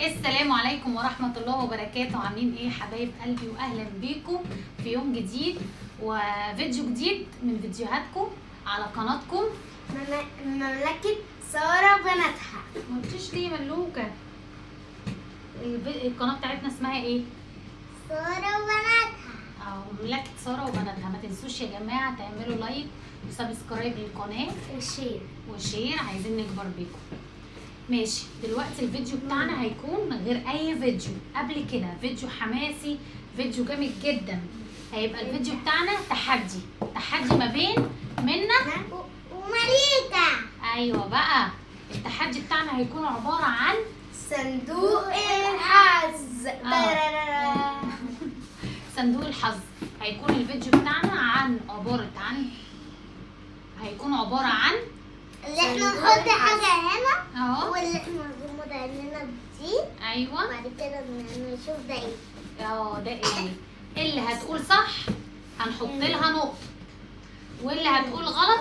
السلام عليكم ورحمة الله وبركاته. عاملين ايه حبايب قلبي؟ واهلا بيكم في يوم جديد وفيديو جديد من فيديوهاتكم على قناتكم مملكة سارة بناتها. ما قلتيش ليه ملوكة؟ القناة بتاعتنا اسمها ايه؟ سارة وبناتها. اه، مملكة سارة وبناتها. ما تنسوش يا جماعة تعملوا like و subscribe للقناة و share و share، عايزين نكبر بيكم. ماشي، دلوقتي الفيديو بتاعنا هيكون من غير اي فيديو قبل كده، فيديو حماسي، فيديو جامد جدا. هيبقى الفيديو بتاعنا تحدي، تحدي ما بين منا ومليكة. ايوه بقى، التحدي بتاعنا هيكون عبارة عن صندوق الحظ. صندوق الحظ. هيكون الفيديو بتاعنا عن عبارة عن هيكون عبارة عن اللي احنا نحط حاجة هنا اهو. واللي احنا نغمض عينينا بدي. ايوه، وبعد كده نشوف ده ايه. اه ده ايه؟ اللي هتقول صح هنحط لها نقطة، واللي هتقول غلط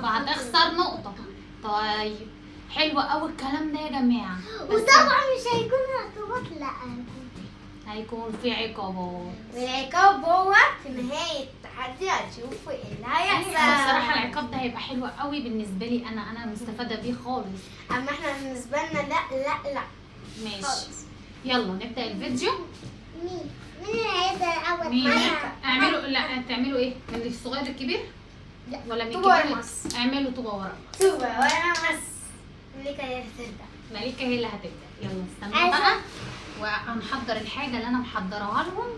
وهتخسر نقطة. طيب حلو قوي الكلام ده يا جماعة. بس وطبعا مش هيكون عقوبات، لا هيكون في عقابات. والعقاب هو في نهاية التحدي هتشوفوا ايه اللي هيحصل. بصراحة العقاب ده هيبقى حلو قوي بالنسبة لي، انا مستفادة بيه خالص. اما احنا بالنسبة لنا لا لا لا ماشي خالص. يلا نبدأ الفيديو. مين مين اللي هيبدأ الأول؟ مين؟ أنا. اعملوا، لا تعملوا ايه؟ من الصغير للكبير؟ لا. ولا من طوبة الكبير؟ ورق مص. اعملوا طوبة ورق. طوبة ورقة مص. مليكة هي اللي هتبدأ. مليكة هي اللي هتبدأ. يلا استنوا عايزة- بقى، وهنحضر الحاجة اللي أنا محضراها لهم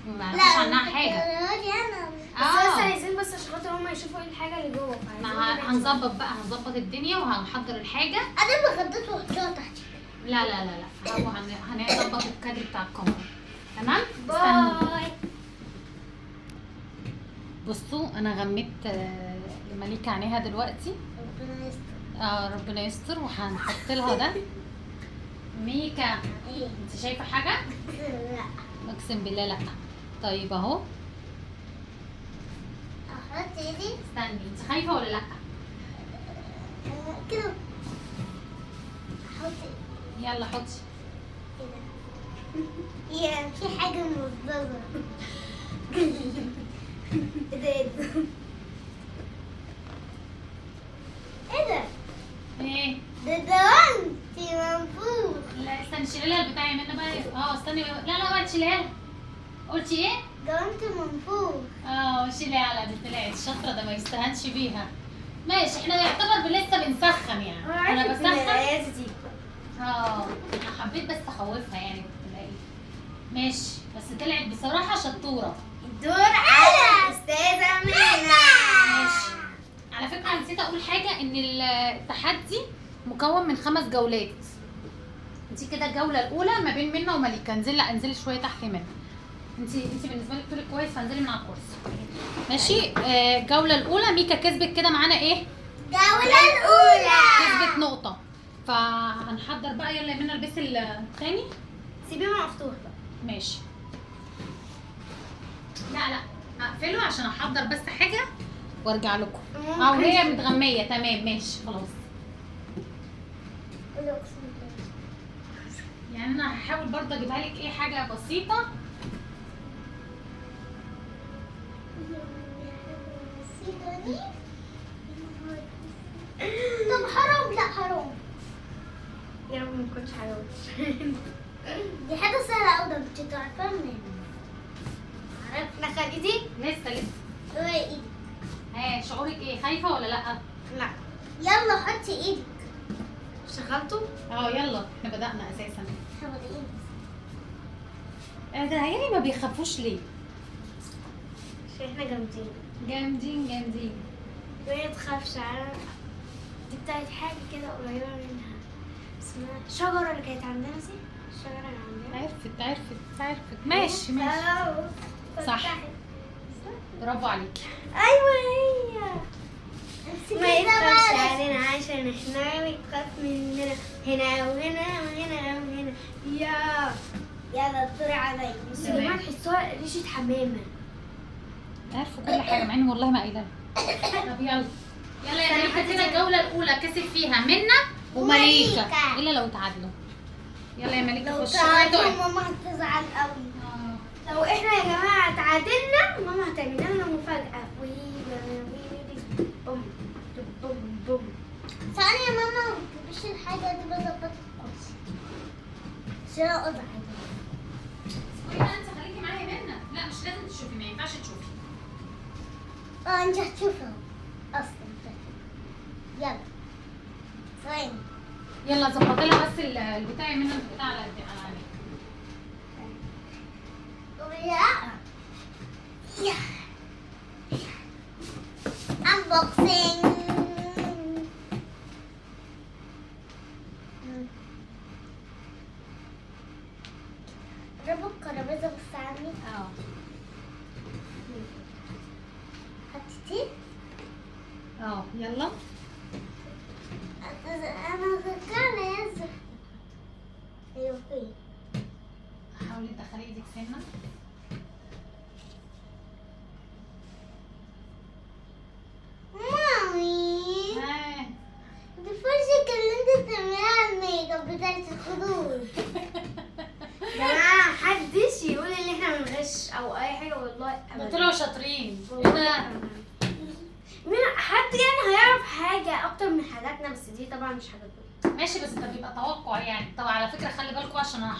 وما يعرفوش عنها حاجة. أنا. بس عايزين بس عشان خاطر هما يشوفوا ايه الحاجة اللي جوه. ما هنظبط بقى، هنظبط الدنيا وهنحضر الحاجة. أنا بغطيت وحطيتها تحت. لا لا لا لا، هو هنظبط الكادر بتاع الكاميرا. تمام؟ استنوا. باي. بصوا أنا غميت لمليكة عينيها دلوقتي. ربنا يستر. ربنا يستر. وهنحط لها ده. ميكا، ايه؟ انت شايفة حاجة؟ لا. اقسم بالله لا. طيب اهو. احط ايدي. استني، انت خايفة ولا لا؟ كده احط ايدي. يلا حطي. كده. يا في حاجة مبززة. ايه ده ايه ده؟ ايه ده؟ ايه؟ ده انتي منفوخ. لا استني، شيلي لها البتاع يا منى بقى. استني لا لا اوعي تشيليها لها. قلتي ايه؟ ده انتي منفوخ. شيليها لها، دي طلعت شاطرة، ده ما يستهانش بيها. ماشي، احنا يعتبر لسه بنسخن يعني. انا بسخن. دي. انا حبيت بس اخوفها يعني. ماشي، بس طلعت بصراحة شطورة. الدور على الأستاذة منى. ماشي. على فكرة نسيت أقول حاجة، إن التحدي مكون من 5 جولات. دي كده الجولة الأولى ما بين منى ومليكة. انزلي، لا انزلي شوية تحت منى. انت بالنسبة لك طولك كويس، فانزلي من على الكرسي. ماشي. الجولة الأولى ميكا كسبت كده معانا إيه؟ الجولة الأولى كسبت نقطة. فهنحضر بقى. يلا يا منى البسي الثاني. سيبيه مفتوح بقى. ماشي. لا لا هقفله عشان احضر بس حاجة وارجع لكم. وهي متغميه. تمام ماشي خلاص. يعني انا هحاول برضه اجيبها لك ايه، حاجة بسيطة. طب حرام، لا حرام. يا رب ما تكونش حاجة وحشة. دي حاجة سهلة أوي، ده انت تعرفها منين؟ دخل ايدي؟ لسه لسه. اوعي ايدك. ها شعورك ايه؟ خايفة ولا لا؟ لا. يلا حطي ايدك. شغلته؟ يلا احنا بدأنا اساسا. احنا بادئين. ده عيالي ما بيخافوش ليه؟ عشان احنا جامدين. جامدين جامدين. ما تخافش. دي بتاعت حاجة كده قريبة منها، اسمها الشجرة اللي كانت عندنا دي، الشجرة اللي عندنا. عرفت عرفت عرفت. ماشي ماشي. صح. برافو عليكي. ايوه هي. ما يتخافش علينا عشان احنا بنخاف مننا هنا وهنا وهنا وهنا. يا يلا الدور عليا. بس يا جماعة تحسوها ريشة حمامة. عارفة كل حاجة مع اني والله ما قايلة. طب يلا يلا يا مليكة، كده الجولة الأولى كسب فيها منى ومليكة، ومليكة. إلا لو تعادلوا. يلا يا مليكة لو خش. تعادلوا ماما هتزعل قوي. لو احنا يا جماعة تعادلنا ماما هتعمل لنا مفاجاة. بوم بوم بوم. ثانية يا ماما، ما تجيبيش الحاجة دي، بظبط الكرسي عشان اقعد عليه. اسكتي بقى انت، خليكي معايا منى. لا مش لازم تشوفي، ما ينفعش تشوفي. اه انت هتشوفها اصلا. يلا ثواني. يلا ظبطي لها بس البتاع يا منى، البتاع على عليك. يا يا unboxing. قربوا الترابيزة بس عني. اه حطيتيه؟ اه يلا. انا ذكرنا يا ايوه فين؟ حاولي تدخلي ايدك سنة. مامي ها دي فرشة اللي انت بتعمليها على الميك اب بتاعت الخدود. يا جماعة محدش يقول ان احنا بنغش او اي حاجة، والله ده ابدا. طلعوا شاطرين. ايه والله ده؟ أبداً. مين حد يعني هيعرف حاجة اكتر من حاجاتنا؟ بس دي طبعا مش حاجاتنا. ماشي بس ده بيبقى توقع يعني. طب على فكرة خلي بالكم عشان انا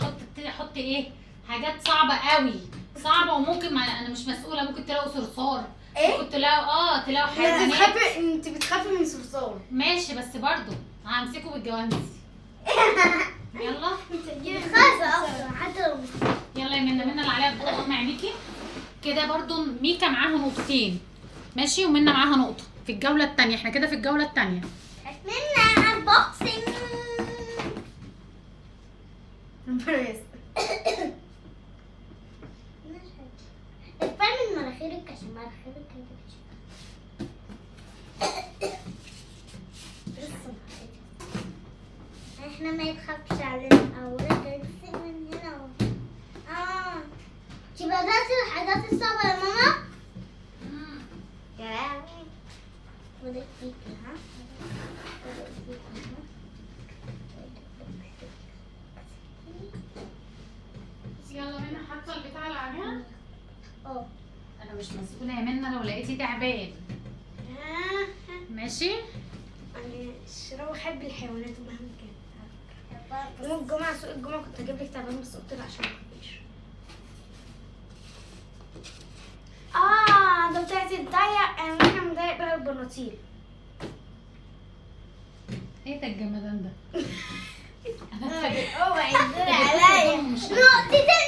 هحط ايه حاجات صعبة قوي، صعبة وممكن انا مش مسؤولة، ممكن تلاقوا صرصار. ايه؟ ممكن تلاقوا تلاقوا انت حيوانات. بتخافي، انت بتخافي من صرصار. ماشي بس برضو همسكه بالجوانتي. يلا خايفة اصلا حتى لو مش. يلا يا منى. منى اللي عليها بتغمض عينيكي كده. برضو ميكا معاها نقطتين ماشي، ومنى معاها نقطة في الجولة الثانية. احنا كده في الجولة الثانية. منا unboxing. ربنا يستر. ارفع من مناخيرك عشان مناخيرك كده. احنا ما يتخافش علينا. اوريك من هنا اهو. انتي بدأتي الحاجات الصعبة يا ماما؟ يا لهوي. بدأت فيكي ها؟ بدأت فيكي ها؟ يلا منى حاطة البتاع اللي عليها. اه انا مش مسؤولة يا منى لو لقيتي تعبان. ماشي. انا الشراوي بحب الحيوانات مهما كان. يوم الجمعة سوق الجمعة كنت اجيب لك تعبان بس قلت لا عشان ما تخافيش. ده بتاعت الضيق، احنا بنضيق بيها البناطيل. ايه ده الجمدان ده؟ انا اتفاجئت. اوعي تدوري عليا. نقطتين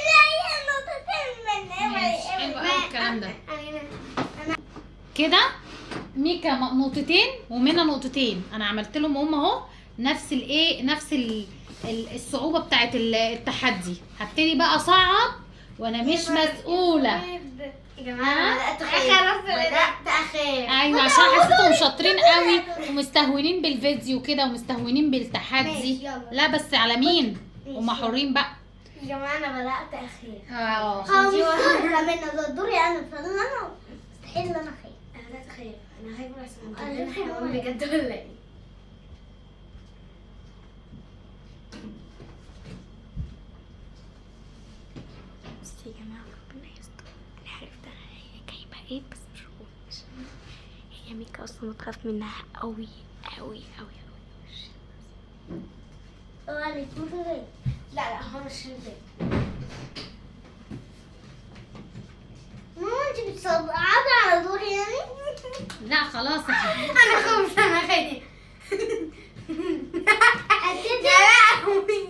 ليا، نقطتين مني. ماشي، حلو قوي الكلام ده. انا كده ميكا نقطتين ومنى نقطتين. انا عملت لهم هم اهو نفس الايه، نفس الصعوبة بتاعت التحدي. هبتدي بقى اصعب وانا مش مسؤولة. يا جماعة بدات اخاف، بدات اخاف. ايوه عشان حسيتهم شاطرين قوي ومستهونين بالفيديو كده ومستهونين بالتحدي. ماشي، يلا. لا بس على مين؟ ماشي. هما حرين بقى. يا جماعة انا بدات اخاف. خلاص مش دوري منى، ده دوري انا، فانا مستحيل انا اخاف. انا بدات اخاف، انا خايفة عشان أنا عندنا خايفة حيوان ماما. بجد ولا ايه؟ بس يا جماعة ربنا يستر. انا عرفت هي جايبه ايه بس مش هقول عشان هي ميكا اصلا بتخاف منها قوي قوي قوي قوي. اوعي يكون في غير. لا لا هو مش البيت. ماما انت بتصعبي على دوري يعني؟ لا خلاص يا حبيبي. انا خفت، انا خايفة. هتدي يا لهوي.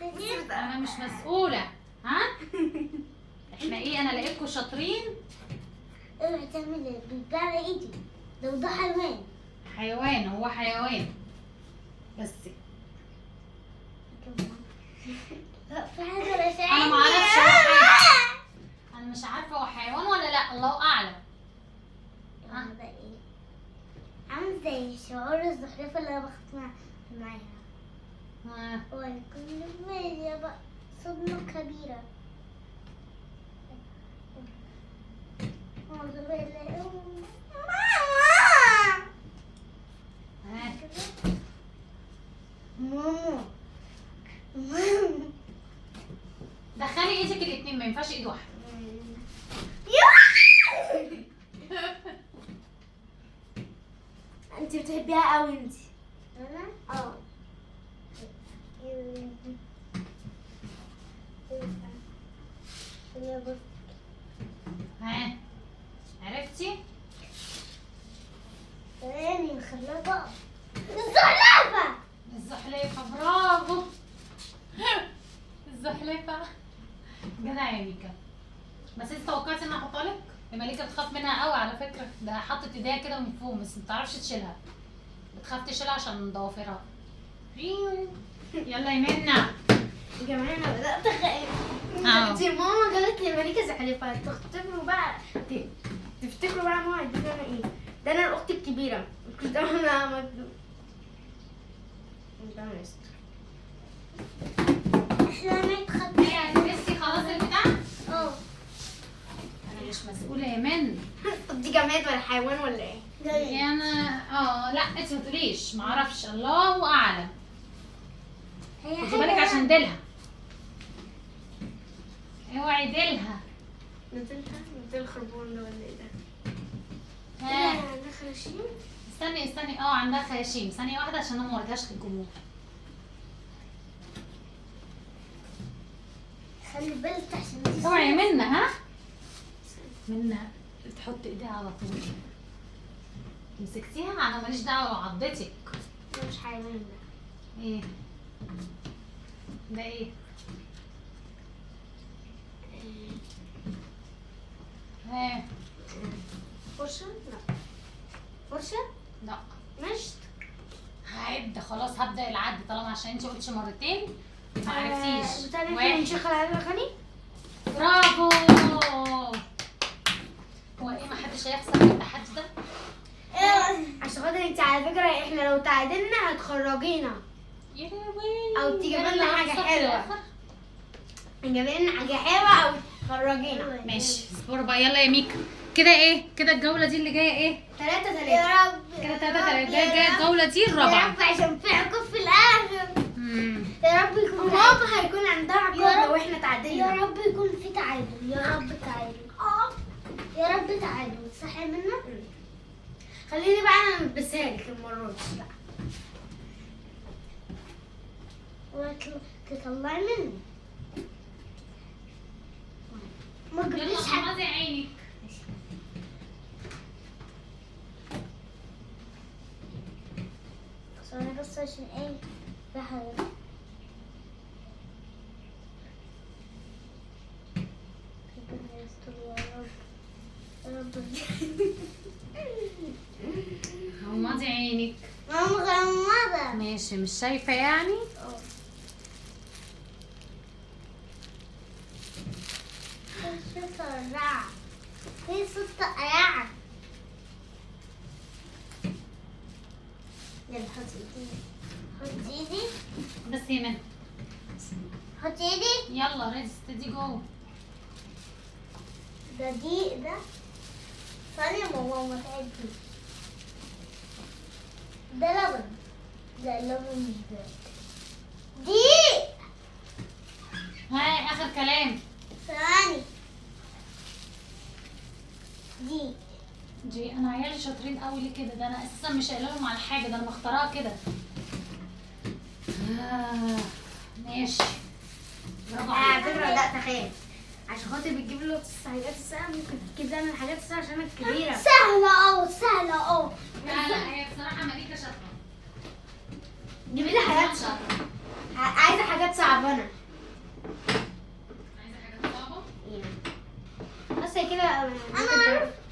هتدي انا مش مسؤولة. ها احنا ايه، انا لقيتكم شاطرين. اوعي تعمل بيبقى على ايدي لو ده حيوان. حيوان، هو حيوان بس. لا في حاجة رشاقة. انا ما اعرفش هو حيوان. انا مش عارفه هو حيوان ولا لا، الله اعلم. ها ده ايه؟ عامل زي شعور الزخرفة اللي انا باخد معاها. ها. ويكون يا بقى صدمة كبيرة. أعوذ بالله. ماما ها. ماما ماما ايدك الاثنين، ما ينفعش ايد واحدة. انت بتحبيها قوي انت. انا اه ها عرفتي؟ ثاني خليها الزحلفة. الزحليفه، برافو. الزحليفه، جدع يا ميكا. بس انت توقعتي ان احطها لك؟ مليكة بتخاف منها قوي على فكرة، ده حطت ايديها كده من فوق بس ما بتعرفش تشيلها، بتخاف تشيلها عشان ضوافرها. يلا يا منى. يا جماعة انا بدات اخاف. انت ماما قالت لي مليكة زحلفه، تختبروا بقى، تفتكروا بقى ماما هتجيب انا ايه؟ ده انا الاخت الكبيرة، مش ده انا مجنون. احنا نتخبى. هي خلاص البتاع؟ اه انا مش مسؤولة يا منى. طب دي جماد ولا حيوان ولا ايه؟ انا لا انت ما تقوليش، ما اعرفش، الله اعلم. خدي بالك عشان ديلها، اوعي ديلها. نديلها نديل خربون ده ولا ايه ده؟ ها عندها خياشيم؟ استني استني، عندها خياشيم. ثانية واحدة عشان انا ما وريتهاش للجمهور. خلي بالك عشان اوعي يا منى. ها منى تحط ايديها على طول. مسكتيها؟ انا ماليش دعوة لو عضتك. ده مش حيوان ده. ايه ده؟ ايه؟ ها فرشة؟ لا. فرشة؟ لا. مشط؟ هعد خلاص، هبدأ العد طالما عشان انتي قلتي مرتين ما عرفتيش. بتاع اللي نشغل على الاغاني؟ برافو. هو ايه، ما حدش هيخسر في التحدي ده؟ عشان خاطر انت على فكرة احنا لو تعادلنا هتخرجينا. يا لهوي. او تجيب لنا حاجة حلوة. تجيب لنا حاجة حلوة او تخرجينا. ماشي اصبروا بقى. يلا يا ميكا. كده ايه؟ كده الجولة دي اللي جاية ايه؟ 3-3. يا رب كده 3-3. جاية الجولة دي الرابعة. يا رب عشان في عقاب في الآخر. يا رب يكون ماما هيكون عندها عقاب لو احنا تعادلنا. يا رب يكون في تعادل، يا رب تعادل، يا رب تعادل. صح يا منى؟ خليني بقى انا البسها لك المرة دي بقى. وتطلعي مني. ما تجيبليش حاجة. غمضي عينك. بس انا بس عشان ايه؟ في حاجة. ربنا يستر يا رب، يا رب. غمضي عينك. ماما مغمضة. ماشي، مش شايفة يعني؟ اه. في صوت قرع، في صوت قرع. يلا حطي ايدي، حطي ايدي بس يا منى، حطي ايدي. يلا ready steady go. ده دي ده ثانية ماما ما تعدي. ده لبن، ده اللبن مش بارد. دي ها اخر كلام. ثواني. دي جي. انا عيالي شاطرين قوي ليه كده؟ ده انا اساسا مش قايله لهم على حاجة، ده انا مختارها كده. ماشي برافو على عليك. فكرة لا تخاف، عشان خاطر بتجيب له حاجات الساعة، ممكن تجيب لنا الحاجات الساعة عشان الكبيرة. سهلة سهلة. لا لا هي بصراحة مليكة شاطرة. جيبي لي حاجات شاطرة. عايزه حاجات صعبة انا. عايزه حاجات صعبة؟ بس كده انا عارف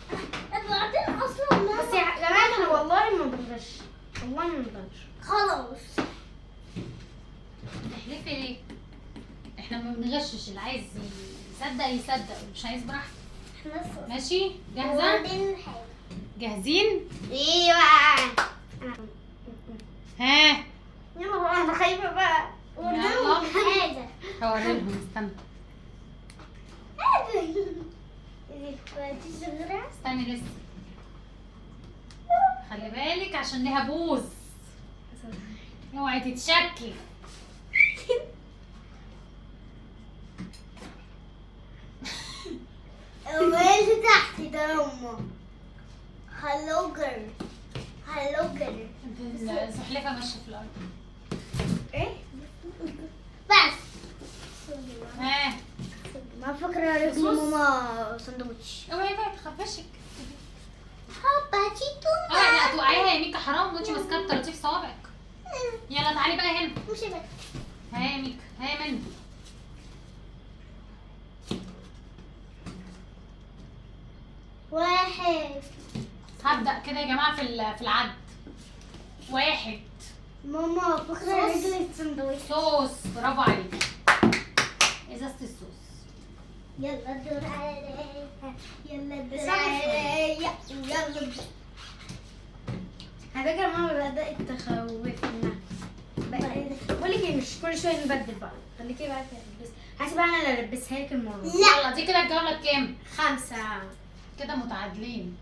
بعدين اصلا. بس يا جماعة انا والله ما بغش، والله ما بغش. خلاص تحلفي ليه؟ احنا ما بنغشش، اللي عايز يصدق يصدق، مش عايز براحته. ماشي؟ جاهزة؟ جاهزين؟ ايوه. ها يلا بقى انا خايفة بقى. يلا. حاجة هوريلهم. استنى استني لسه، خلي بالك عشان ليها بوز، اوعي تتشكي. ماما. hello girl، hello girl. الزحلفه ماشية في الارض. ايه؟ بس ها ما فكرة رجل ماما سندوتش. اوعي بقى تخفشك. حبة تيتو. اوعي لا توقعيها يا ميكا، حرام وانتي ماسكاها بطراطيف صوابعك. يلا تعالي بقى هنا. مش بس. ها يا ميكا، ها يا منى. واحد. هبدأ كده يا جماعة في العد. واحد. ماما فكرة رجل السندوتش. صوص، برافو عليك. ازازة الصوص. يلا الدور عليا، يلا الدور عليا، يلا الدور. على فكرة ماما بدأت تخوفنا. بقول لك ايه، مش كل شوية نبدل بقى، خليكي بقى تلبسي. حاسة بقى انا اللي البسها لك المرة دي. لا. يلا دي كده الجولة الكام؟ 5. كده متعادلين.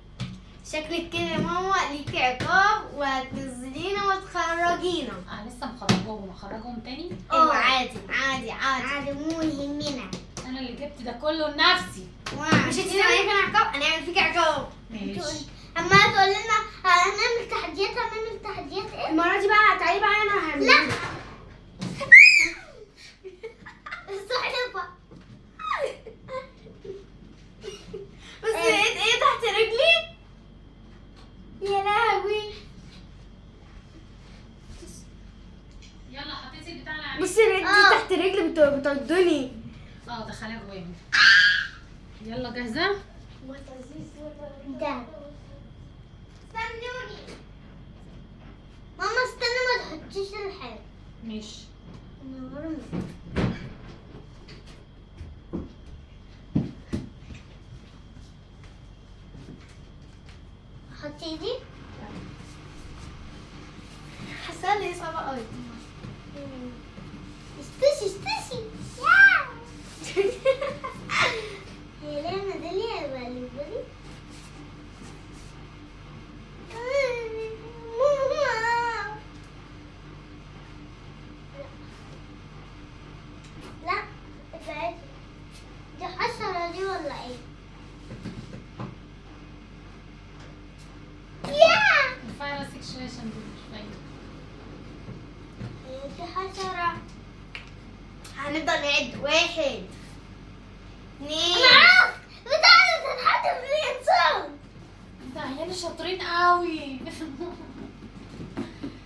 شكلك كده يا ماما ليكي عقاب وهتنزلينا وتخرجينا. لسه مخرجوهم، اخرجهم تاني؟ ايوه عادي عادي عادي عادي، مو يهمنا. انا اللي جبت ده كله لنفسي. مش انت تعملي فينا عقاب، انا اعمل فيك عقاب. ماشي. اما تقول لنا هنعمل تحديات، هنعمل تحديات ايه؟ المرة دي بقى تعالي بقى انا هعمل. لا. السحلفة. بس لقيت ايه تحت رجلي؟ يا لهوي. يلا حطيتي البتاع اللي عليك. بصي لقيت دي تحت رجلي بتعضني. دخلها جوايا. يلا جاهزة؟ ده. استنوني ماما، استنى ما تحطيش الحاجة. ماشي. حطي دي. حاسة ان هي صعبة قوي. استشي استشي. هي ليه ميدالية ولا بولي؟ ماما لا ابعدي، دي حشرة دي ولا ايه؟ يا ارفعي راسك شوية عشان مش باينة. دي حشرة. هنبدأ نعد. 1 2. انا عارف بتاعة تتحدف الانسان. انت عيال شاطرين قوي.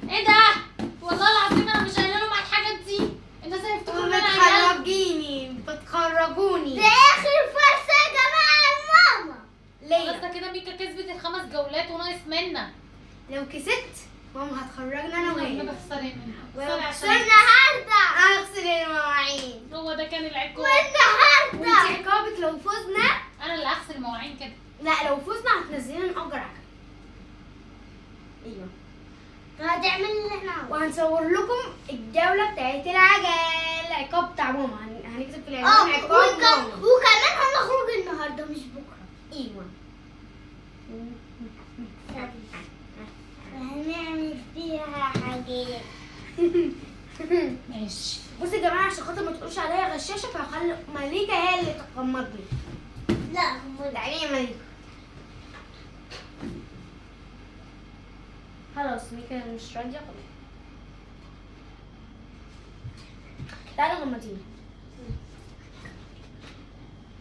ايه ده؟ والله العظيم انا مش قايله لهم على الحاجات دي، الناس هيفتكروا ان انا عيال. بتخرجيني، بتخرجوني. ده اخر فرصة يا جماعة لماما. ليه؟ خلاص ده كده ميكا كسبت ال5 جولات وناقص منا. لو كسبت ماما هتخرجنا انا وهي. انا بخسر منها. ولو النهارده هغسل المواعين. هو ده كان العقاب. والنهارده وانت عقابك لو فزنا. انا اللي هغسل المواعين كده. لا لو فزنا هتنزلينا نأجر عجل. ايوه هتعمل اللي احنا عاوزينه. وهنصور لكم الجولة بتاعت العجل، عقاب بتاع ماما. هنكتب في العنوان عقاب ماما. وكمان هنخرج النهارده مش بكره. ايوه هنعمل فيها حاجات. ماشي. بصوا يا جماعة، عشان خاطر ما تقولوش عليا غشاشه فهخلي مليكة هي اللي تقمضني. لا تعالي يا مليكة. خلاص ميكا مش راضية، خلاص تعالي غمضيني.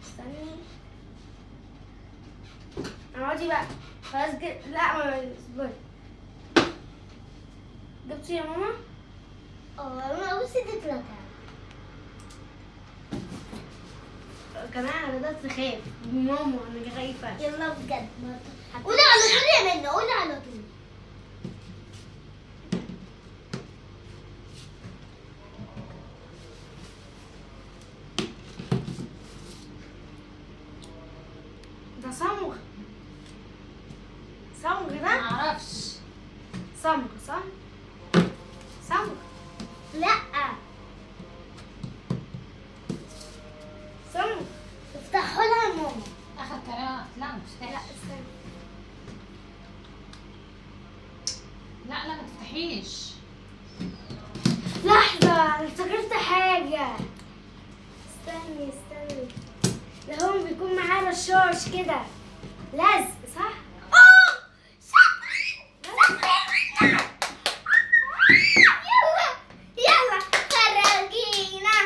استني اقعدي بقى. خلاص لا ما اصبري. جبتي يا ماما؟ انا بصي دي 3. كمان انا بدأت اخاف ماما، انا خايفة. يلا بجد قولي على طول يا منى، قولي على طول. ده صمغ. صمغ ده؟ معرفش. صمغ صح؟ صمغ. لا صمغ. افتحوا لها ماما. اخر كلام. لا مش لا استنى. لا لا ما تفتحيش. لحظة انا افتكرت حاجة. استني استني، ده هو بيكون معاه رشاش كده. لزق صح؟ شاطرين يلا يلا خرجينا.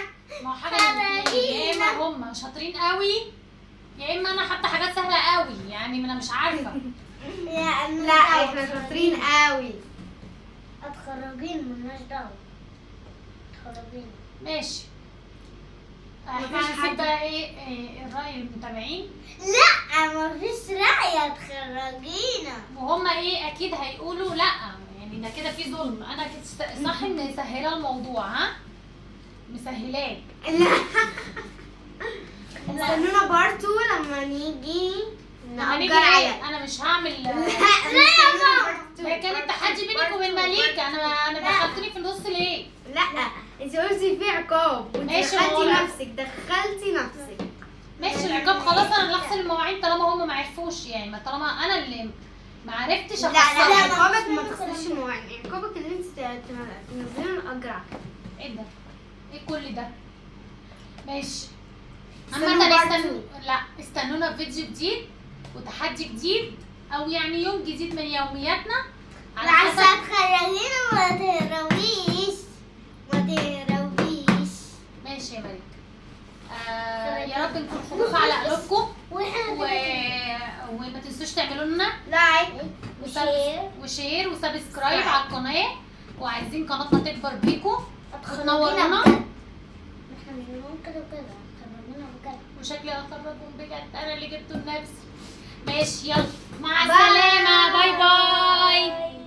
ما هو حاجة من الاتنين، يا اما هم شاطرين قوي يا اما انا حاطه حاجات سهلة قوي، يعني ما انا مش عارفه. لا احنا شاطرين قوي. اتخرجين ملناش دعوة، اتخرجين. ماشي، احنا مفيش هنسيب حد. بقى ايه الراي المتابعين. لا مفيش رأي، اتخرجينا. وهم ايه اكيد هيقولوا لا، يعني ده كده في ظلم. انا كنت صح ان مسهلة الموضوع، ها مسهلاه. لا استنونا part 2 لما نيجي لما نيجي نأجر إيه؟ عيال. انا مش هعمل. لا لا ده كان التحدي بينك وبين مليكة، انا دخلتني في النص ليه؟ لا انت قلتي في عقاب وانت ماشي، ما هو دخلتي لا. نفسك، دخلتي نفسك. ماشي العقاب خلاص، انا اللي اغسل المواعين طالما هم ما عرفوش، يعني ما طالما انا اللي ما عرفتش لا لا اغسلها. عقابك ما تغسليش المواعين، عقابك اللي انت تنزلي الاجرع. ايه ده؟ ايه كل ده؟ ماشي. استنوا عامة part استنوا، لا استنونا في فيديو جديد وتحدي جديد، او يعني يوم جديد من يومياتنا على عشان حسب. تخرجينا ما تهربيش، ما تهربيش. ماشي يا ملك. يا رب نكون خفوف على قلوبكم، واحنا وما تنسوش تعملوا لنا like و share و share و subscribe على القناة، وعايزين قناتنا تكبر بيكم وتنورونا. احنا مش بنقول كده وكده، اتخرجينا بجد. وشكلي هخرجكم بجد، انا اللي جبته لنفسي. ماشي يلا، مع السلامة، bye bye.